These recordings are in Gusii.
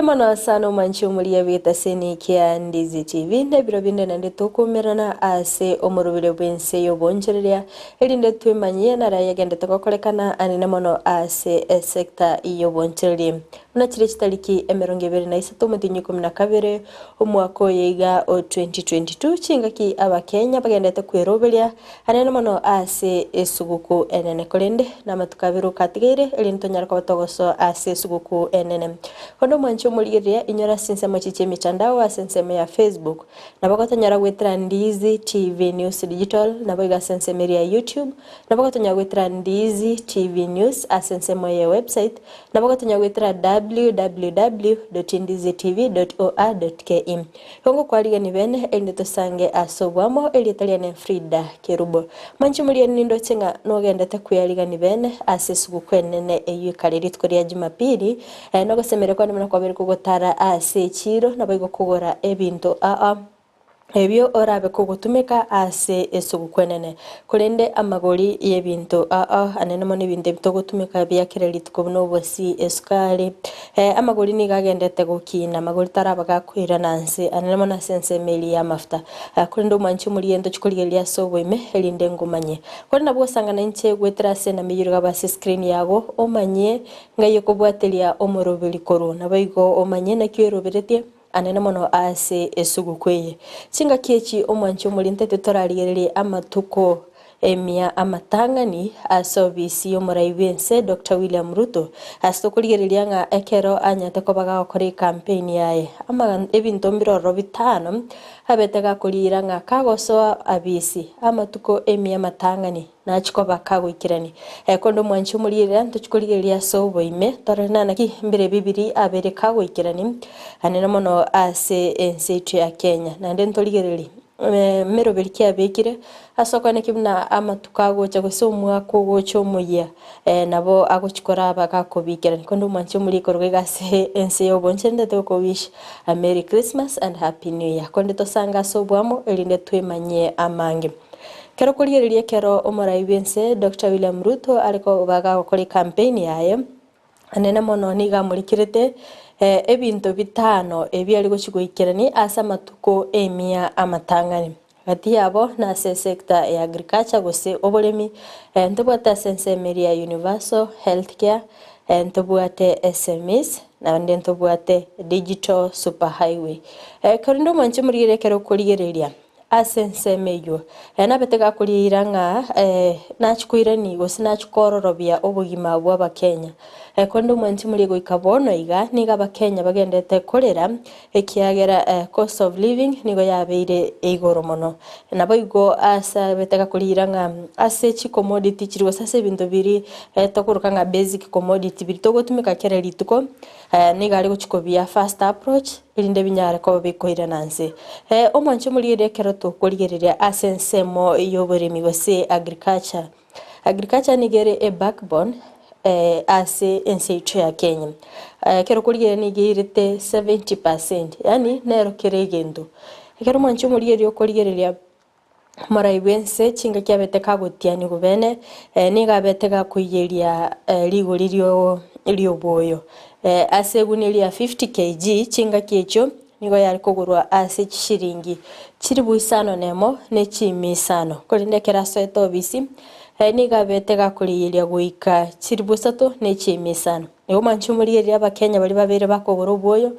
Mbuya mono sana omwanchi omoria bw'etaseni kia Ndizi TV na ebiro binde naende tokomerana ase omorobere bw'ense y'obonchereria erinde twemanyie nara yagendete gokorekana anene mono ase esector y'obonchereria. Buna chire chitariki 23 omotienyi 12 omwaka oyo iga o 2022 chingaki abakenya bagendete kweroberia anene mono ase esuguku enene korende namatuko abere okatigaire erinde tonyare koba togosoa ase esuguku enene. Onde omwanchi omorigereria inyora ase ensemo echi chia emitandao ase ensemo ya Facebook nabo gotonyora goetera Ndizi TV News Digital nabo iga ase ensemo eria ya YouTube nabo gotonyora goetera Ndizi TV News ase ensemo ye website nabo gotonyora goetera www.ndizitv.or.ke. Igo ngokwarigani bene erinde tosange ase oboamo erieta riane Frida Kerubo. Mwanche moriani nindoche ng'a nogendete kwearigani bene ase esuguku enene eyio ekare rituko ria Jumapili, nogosemeria kwane buna kwabere kogotara ase echiiro naboigo kogora ebinto aa ebio orabe kogotumeka ase esuguku enene. Korende amagori y'ebinto aa anene mono ebinto ebi togotumeka bia kera rituko buna obosie, esukari, amagori nigo agendete gokina, amagori taraba gakoirana nse anene mono ase ensemo eria y'amafuta. Korende omwanche omoria ntochie korigereria ase oboime erinde ngomanye. Korende nabo gosangana inche goetera ase enamba eyio rigaba ase escreen yago omanye ng'ai okobwateria omoroberi korwa. Naboigo omanye naki oeroberetie anene mono ase esuguku eye. Chingaki echi omwanche omoria ntete torarigererie amatuko emia amatang'ani ase obisi y'omorai bw'ense Doctor William Ruto ase tokorigereria ng'a ekero anyarete koba gagokora ecampaign yaye amagan ebinto mbire ororo bitano abete gakoriira ng'a kagosoa abisi amatuko emia amatang'ani Nachia koba kagoikerania. Korende omwanchi omorigereria ntochie korigereria ase oboime, torore naki mbire bibiri abere kagoikerania, anene mono ase ense yaito ya Kenya. Naende ntorigererie emeroberi ki abekire ase okoenekia buna amatuko agocha gose omwaka ogocha omoyia nabo agochia koraba gakobikerania. Korende omwanchi omorigereria korwa iga ase ense ya obonchenu ndete gokowish a merry Christmas and happy new year. Korende tosange ase oboamo erinde twemanyie amange. Ekero okorigereria ekero omorai bw'ense Doctor William Ruto are koba gagokora ecampaign yaye, anene mono nigo amorikerete ebinto bitano ebi are gochia goikerania ase amatuko emia amatang'ani. Gati yabo nase esector ya agriculture gose oboremi, ntobwate ase ensemo eria ya universal health care, ntobwate SMEs, naende ntobwate digital super highway. Korende omwanche omorigereria ekero okorigereria. Ase ensemo eyio, nabete gakoriira ng'a nachie koirania gose nachie kororobia obogima bw'Abakenya. Korende omwanchi moria goika bono iga, nigo Abakenya bagenderete korera, ekiagera cost of living nigo yabeire igoro mono. Naboigo ase abete gakoriira ng'a ase chicommodity chiria gose ase ebinto biria tokoroka ng'a basic commodity biria togotumeka kera rituko, nigo are gochia kobia first approach. erinde binyare koba bikoirana nse. Omwanche omorigereria ekero tokorigereria ase ensemo y'oboremi gose agriculture. Agriculture nigo ere a backbone ase ense yaito ya Kenya. Ekero okorigereria nigo eirete 70%, yaani nero kera egento. Ekero omwanche omorigereria okorigereria Omorai bw'ense chingaki abete kagotianigwa bene, nigo abete gakoiyeria rigori ri'oboyo. Ase egunia ria 50 kg chingaki echio nigo yare kogorwa ase chishiringi chilifu isano na emo ne chimia isano. Korende ekero asoete obisi, nigo abete gakoriyeria goika chilifu isato ne chimia isano. Nigo mwanche omorigereria Abakenya baria babeire bakogora obwoyo,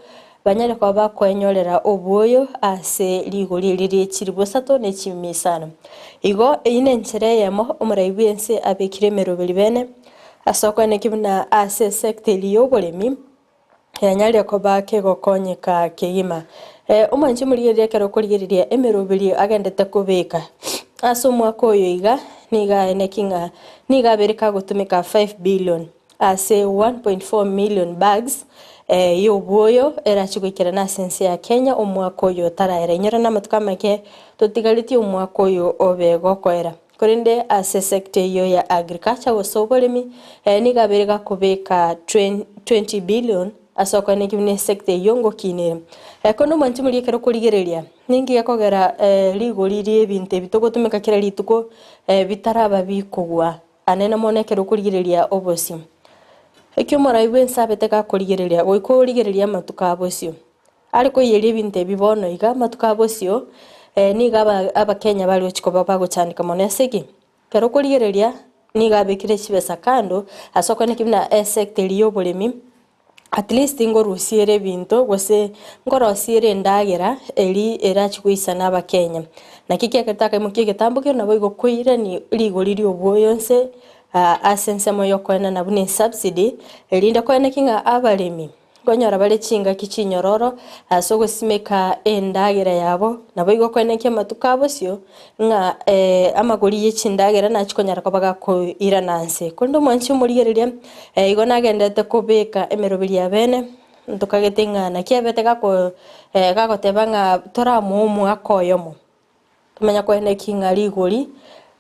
banyare koba bakoenyorera obwoyo ase rigori eri rie chilifu isato ne chimia isano. Igo eyio nenchera eyemo omorai bw'ense abekire emeroberi bene ase okoenekia buna ase esector eria y'oboremi yanyarire koba kegokonyeka kegima. Omwanche omorigereria ekero okorigereria emeroberi agendete kobeka ase omwaka oyo iga, nigo aenekia ng'a nigo abere kagotumeka 5 billion. Ase 1.4 million bags y'obwoyo erache goikerana ase ense ya Kenya omwaka oyo otaraera. Inyora namatuko amake totigaretie omwaka oyo obe gokoera. Korende ase esector eyio ya agriculture gose oboremi nigo abeire gakobeka 20 billion ase okoenekia buna esector eyio ngokina ere. Korende omwanchi moria ekero okorigereria ninki gekogera rigori ri'ebinto ebi togotumeka kera rituko bitaraba bikogwa. Anene mono ekero okorigereria obosio. Eki omorai bw'ense abete gakorigereria, goika origererie amatuko a bosio. Are koiyeria ebinto ebi bono iga, amatuko a bosio, nigo aba abakenya bare gochia koba bagochandeka mono ase ki? Ekero okorigereria, nigo abekire chibesa kando, ase okoeneki buna esector eria ya oboremi, at least ngorusia ere ebinto gose nkorosia ere endagera eri erachie goisana abakenya. Naki kiagerete akaimokia egetambo kero nabo igo koirani rigori ria obwoyo nse ase ensemo ya okoenana buna esubsidy, erinde koeneki ng'a abaremi nkonyora bare chingaki chinyororo ase ogosimeka endagera yabo, nabo igo koenekia amatuko a bosio ng'a amagori ye chindagera nachie konyara koba gakoirana nse. Korende omwanchi omorigereria, igo nagenderete kobeka emeroberi ya bene, ntokagete ng'a naki abete gako gagoteba ng'a toramoe omwaka oyomo. Tomanye koeneki ng'a rigori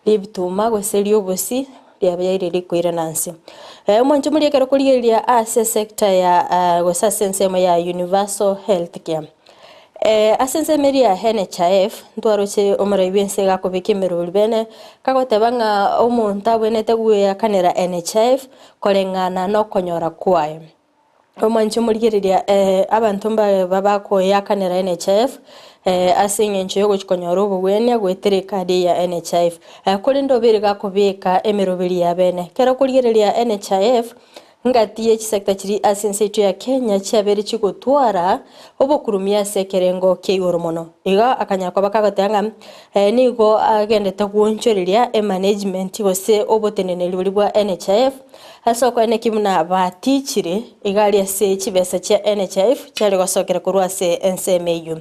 ri'ebituma gose ri'obosie riabeire rikoirana nse. Omonche moria ekero okorigereria ase esector ya gose ase ensemo ya universal health care, ase ensemo eria ya NHIF, ntwaroche omorai bw'ense iga akobeka emerori bene, kagoteba ng'a omonto abwenerete goeakanera NHIF koreng'ana na okonyora kwaye. Omwanche omorigereria abanto mbabe bakoeakanera NHIF ase eng'encho y'ogochia konyora obogwenia goetera ekadi eye ya NHIF. Korende obeire gakobeka emeroberi ya bene. Ekero okorigereria NHIF, ngati ye chisector chiria ase ense yaito ya Kenya chiabeire chigotwara obokurumia ase ekerengo kia igoro mono. Igo akanyara koba kagoteba ng'a nigo agendete goonchoreria emanagement gose oboteneneri boria bwa NHIF, Ase okoeneki buna batichire iga aria ase chibesa chia NHIF chiare gosokera korwa ase ensemo eyio.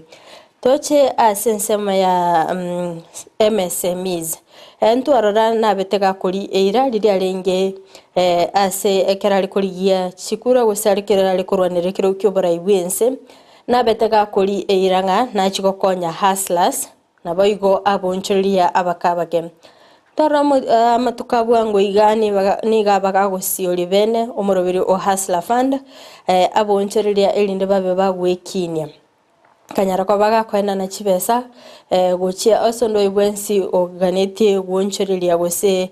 Toche ase ensemo ya MSMEs, ntwarora nabete gakori eira riria arenge ase ekero are korigia chikura gose are ekero are korwanera ekerogo kia oborai bw'ense, nabete gakori eira ng'a nachie gokonya hustlers, Naboigo abonchoreria abake abake. Tore amatuko a bwango iga nigo abagagosioria bene omoroberi o Hustler Fund, abonchoreria erinde babe bagwekinia. Kanyara koba gakoenana chibesa gochia ase onde oyo bwensi oganetie gwonchoreria gose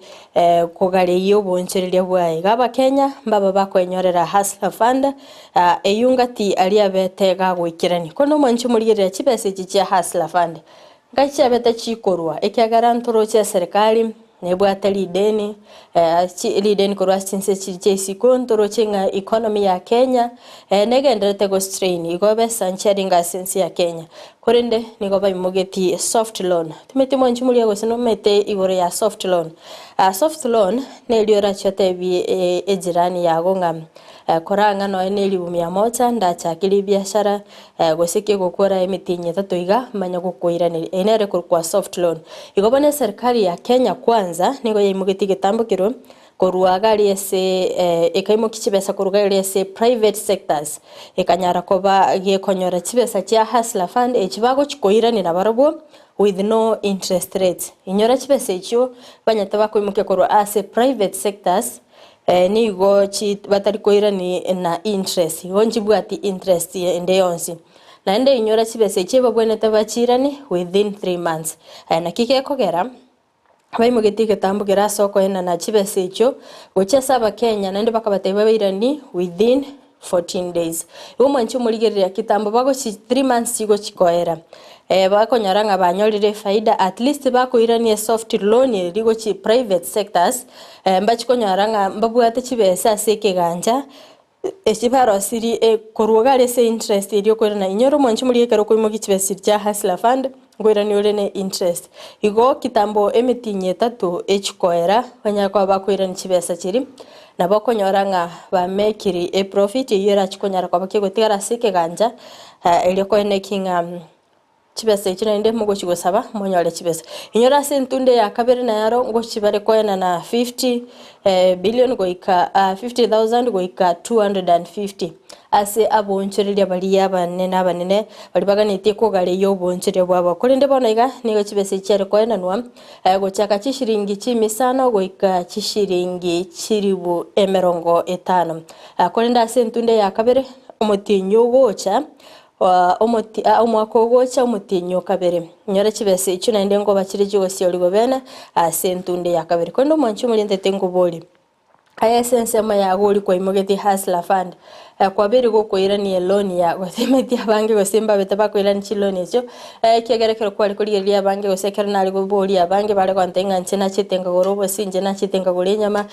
kogareyia obonchoreria bwaye. Iga abakenya mbaba bakoenyorera Hustler Fund Eyio ngati aria abete gagoikerania. Korende omwanchi omorigereria chibesa echi chia Hustler Fund, nkai chiabete chikorwa, ekiagera ntoroche eserikari nebwate rideni, rideni korwa ase chinse echi chia isiko, ntoroche ng'a economy ya Kenya negendererete go strain, igo besa nchiarenge ase ense ya Kenya. Korende nigo baimogetie soft loan. Timanyeti omwanchi omoria gose nomanyete igoro ya soft loan. Soft loan neria orache otebie ejirani yago ng'a Korang'a nonya ne ribu mia moja ndachakerie ebiashara, gose kegokora emetienyi etato iga, manye gokoiraneria. Eye nere ekorokwa soft loan. Igo bono eserikari ya Kenya Kwanza nigo yaimogetie egetambo kerwe korwa iga aria ase ekaimokia chibesa korwa iga aria ase private sectors, ekanyara koba gekonyora chibesa chia Hustler Fund echi bagochi koirania nabarobwo with no interest rates. Inyora chibesa echio banyete bakoimokia korwa ase private sectors, Nigo chi batari koirani na interest, igo nchibwati interest ende yonsi. Naende inyora chibesa echi ebabwenerete bachirani within 3 months. Naki gekogera, baimogetie egetambo kere ase okoenana chibesa echio, gochia ase abakenya naende bakabatebia bairani within 14 days. Igo omwanchi omorigereria kitambo bagochi 3 months chigochi koera, bakonyora ng'a banyorire efaida at least bakoirania esoft loan eria gochia private sectors, mbachi konyora ng'a mbabwate chibesa ase ekegancha, echi barosirie korwa iga aria ase interest eria okoirana. Inyora omwanchi omoria ekero okoimokia chibesa chiria chia Hustler Fund, nkoirania ore ne interest. Igo kitambo emitinyi etato echikoera, banyare koba bakoirania chibesa chiria, nabo okonyora ng'a bamekiri eprofit eywo erachie konyara koba kegotigara ase ekegancha, erio koeneki ng'a chibesa echio naende mogochi gosaba monyore chibesa. Inyora ase entunde ya kabere naro ngochi bare koenana 50 billion goika 50,000 goika 250 ase aboonchoreria baria abanene abanene baria baganetie kogareia oboonchoreria bwabo. Korende bono iga nigo chibesa echi chiare koenanwa gochaka chishiringi chimisano goika chishiringi chilifu emerongo etano. Korende ase entunde ya kabere omotienyi ogocha omwaka ogocha omotienyi o kabere, inyore chibesa echio naende nkoba chire chigosiorigwa bene ase entunde ya kabere. Korende omwanchi omorentete nkoborie. Aye ase ensemo yago oria kwaimogetie Hustler Fund, kwabeire gokoirania eloan ya gotemetie abange gose mbabete bakoirania chiloan echio, ekiagera ekero kware korigereria abange gose ekero nare koboria abange bare gontebia ng'a inche nachete nkagora obosie, inche nachete nkagora enyama,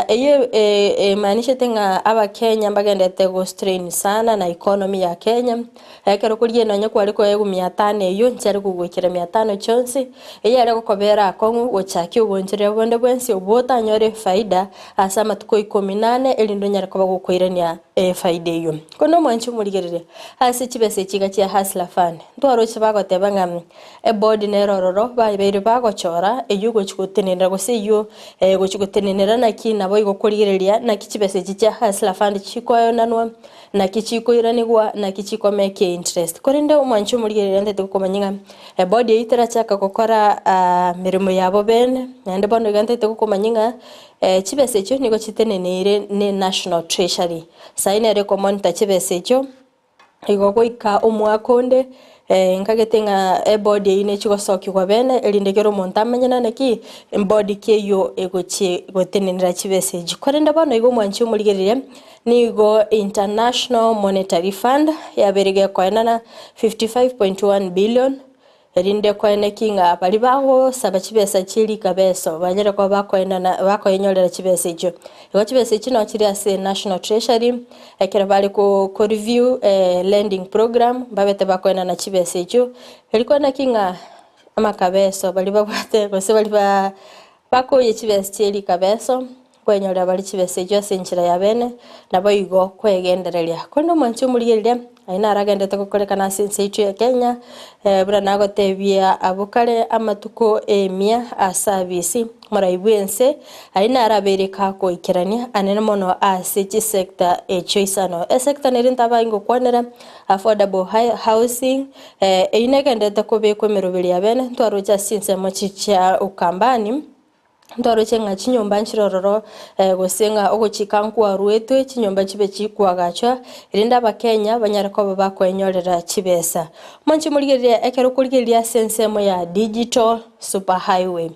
eyio emaanishete ng'a abakenya mbagenderete go strain sana na economy ya Kenya. Ekero koria nonya kware koegwa mia tano eyio, nchiare kogoikera mia tano chionsi, eyare gokobera akong'u gochakia obonchereria bonde bwensi obwo otanyore efaida ase amatuko ikomi na ane erinde onyare koba gokoirania efaida eyio. Korende omwanchi omorigereria, ase chibesa echi iga chia Hustler Fund, ntwaroche bagoteba ng'a ebodi nere ororo babeire bagochora eyio gochi gotenenera gose eyio gochi gotenenera naki naboigo korigereria naki chibesa echi chia Hustler Fund chikoenanwa. Naki chikoiranigwa, naki chikomeka interest. Korende omwanchi omorigereria ntete gokomanya ng'a ebody eyio terachaka gokora meremo yabo bene, naende bono iga ntete gokomanya ng'a chibesa echio nigo chiteneneire ne national treasury. Sayi nere ekomonitor chibesa echio, igo goika omwaka onde nkagete ng'a ebody eyio nechi gosokigwa bene erinde kera omonto amanye nane ki, embody ki eyio egochi gotenenera chibesa echio. Korende bono iga omwanchi omorigereria. Nigo International Monetary Fund yabeire gekoenana 55.1 billion erinde koeneki ng'a baria bagosaba chibesa chie rikabeso banyare koba bakoenana bakoenyorera chibesa echio. Igo chibesa echio nabo chire ase National Treasury ekero bare ko ko review lending program mbabete bakoenana chibesa echio eri koeneki ng'a amakabeso baria babwate gose baria ba bakoyia chibesa chie rikabeso. Nkwenyorera bare chibesa echio ase enchera ya bene, naboigo kwegendereria. Korende omwanchi omorigereria, aye naragenderete gokorekana ase ense yaito ya Kenya, buna nagotebia abwo kare amatuko emia ase abisi, morai bw'ense, aye narabeire kagoikerania anene mono ase chisector echio isano. Esector nere ntabae ngokwanera, affordable housing, eyio negenderete kobekwa emeroberi ya bene, ntwaroche ase chinsemo chia Ukambani. Ntwaroche ng'a chinyomba nchire ororo gose ng'a ogochika nkwaruetwe chinyomba chibe chikoagachwa, erinde abakenya banyare koba bakoenyorera chibesa. Mwanche morigererie ekero okorigereria ase ensemo ya digital super highway.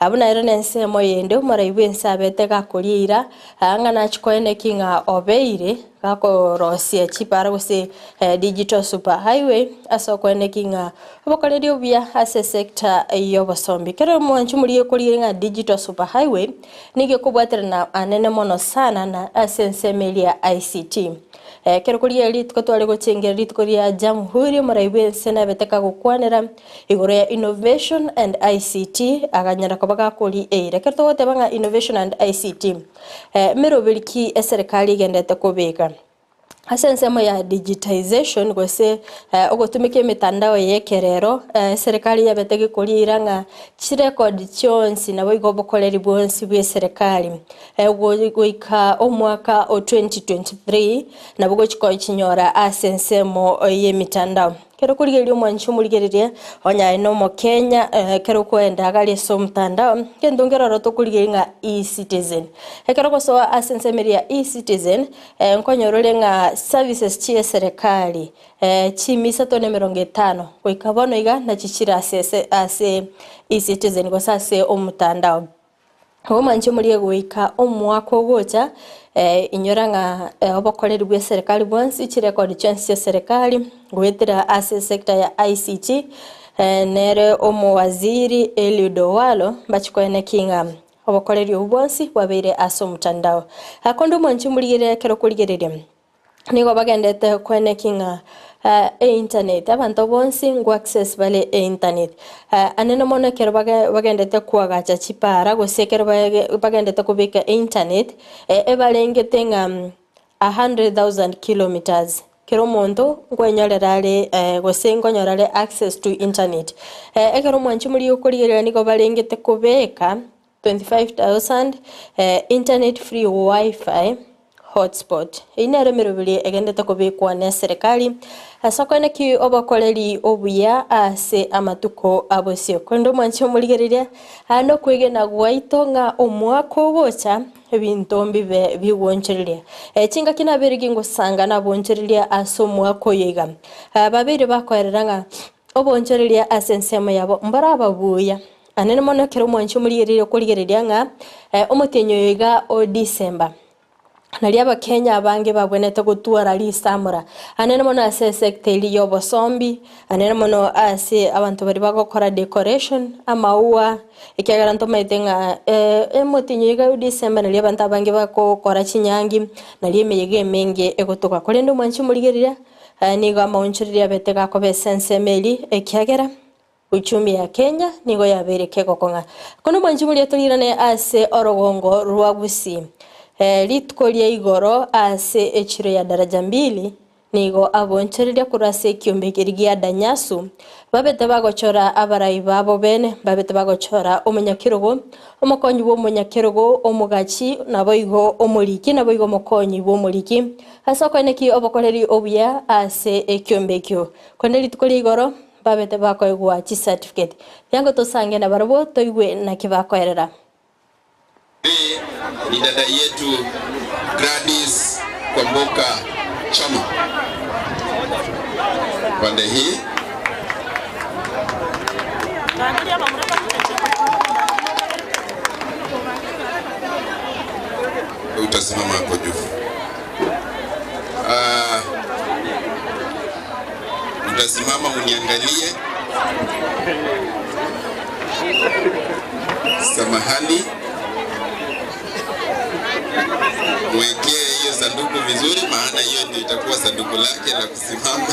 Abwo nero na ensemo yende omorai bwense abete gakoria eira, ng'a nachia koeneki ng'a obeire. Gakorosia chipara gose digital super highway ase okoeneki ng'a obokoreri obuya ase esector y'obosombi. Kera omwanchi omorigia okorigia ng'a digital super highway nigo ekobwaterana anene mono sana na ase ensemo eria ya ICT. Ekero korigia rituko tware gochengera rituko ria Jamhuri omorai bwense nabete kagokwanera igoro ya innovation and ICT aganyara koba gakoria eira. Ekero togoteba ng'a innovation and ICT. Emeroberi ki eserekari egenderete kobeka ase ensemo ya digitization gose ogotumeka emetandao eye ekerero eserekari yabete gekoria eira ng'a chirekodi chionsi nabo igo obokoreri bwonsi bwa eserekari goika omwaka o 2023 nabo gochi kochinyora ase ensemo ya emitandao. Ekero okorigereria omwanchi omorigererie, onye aye na omokenya, ekero okoenda iga aria ase omotandao, egento nkere ororo tokorigereria ng'a eCitizen. Ekero ogosoa ase ensemo eria ya eCitizen, nkonyora ore ng'a services chia eserekari chimia isato na emerongo etano, goika bono iga nachi chire ase ase ase eCitizen gose ase omotandao. Omwanche omoria goika omwaka ogocha, inyora ng'a obokoreri bwa eserekari bwonsi, chirekodi chionsi chia eserekari, goetera ase esector ya ICT, nere omowaziri Eliud Owalo, mbachi koenekia ng'a obokoreri obwo bwonsi bwabeire ase omotandao. Konde omwanche omorigereria ekero okorigereria. Nigo bagendete koeneki ng'a einternet, abanto bonsi ngo access bare einternet. Anene mono ekero bagendete koagacha chipara gose ekero bagendete kobeka einternet, ebarengete ng'a a hundred thousand kilometres, kera omonto nkwenyorera are gose nkonyora are access to internet. Ekero mwanchi moria okorigereria nigo barengete kobeka 25,000 internet free wifi hotspot. Eyio nero emeroberi egenderete kobekwa neserikari ase okoeneki obokoreri obuya ase amatuko abosio. Korende omwanchi omorigereria aa nokwegena gwaito ng'a omwaka ogocha ebinto mbibe bigwonchoreria. Chingaki nabeire gingosanga nabwonchoreria ase omwaka oyo iga. Babeire bakoerera ng'a obonchoreria ase ensemo yabo mborababuya. Anene mono ekero omwanchi omorigereria okorigereria ng'a omotienyi oyo iga o December naria abakenya abange babwenerete gotwara risamora. Anene mono ase esector eria ya obosombi, anene mono ase abanto baria bagokora decoration, amaua, ekiagera ntomaete ng'a omotienyi oyo iga o December naria abanto abange bagokora chinyangi, naria emeyega emenge egotoka. Korende omwanchi omorigereria nigo amaonchoreria abete gakoba ase ensemo eria ekiagera. Uchumi ya Kenya nigo yabeire kegokong'a. Kono mwanchi moria torirane ase orogongo rwa Gusii. Rituko ria igoro ase echiro ya Daraja Mbili nigo abonchoreria korwa ase ekiombe keria gia Danyasu babete bagochora abarai babo bene, babete bagochora omonyakerogo, omokonyi bw'omonyakerogo, omogachi, naboigo omoriki, naboigo omokonyi bw'omoriki, ase okoenekia obokoreri obuya ase ekiombe ekio. Korende rituko ria igoro Babete bakoegwa chicertificate. Tiango tosange nabarabwo toigwe naki bakoerera. Hii ni dada yetu Gladys Kwamboka Chama. Pande hii. Utasimama hapo juu. Ah, Utasimama uniangalie. Samahani, mwekee hiyo sanduku vizuri, maana hiyo ndio itakuwa sanduku lake la kusimama.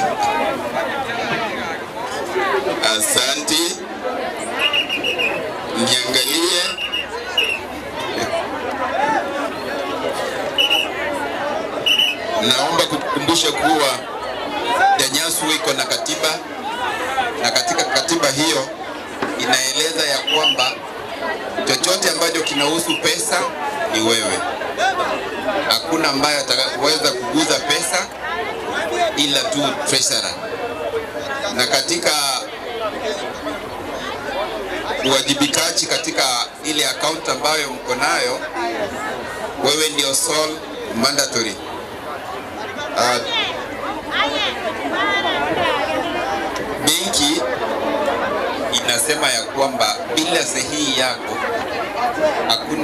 Asanti, niangalie. Naomba kukumbusha kuwa Danyasu iko na katiba na katika katiba hiyo inaeleza ya kwamba chochote ambacho kinahusu pesa ni wewe. Hakuna ambaye ataweza kuguza pesa ila tu treasurer. Na katika uwajibikaji katika ile account ambayo mko nayo, wewe ndio sole mandatory. Benki inasema ya kwamba bila sahihi yako hakuna.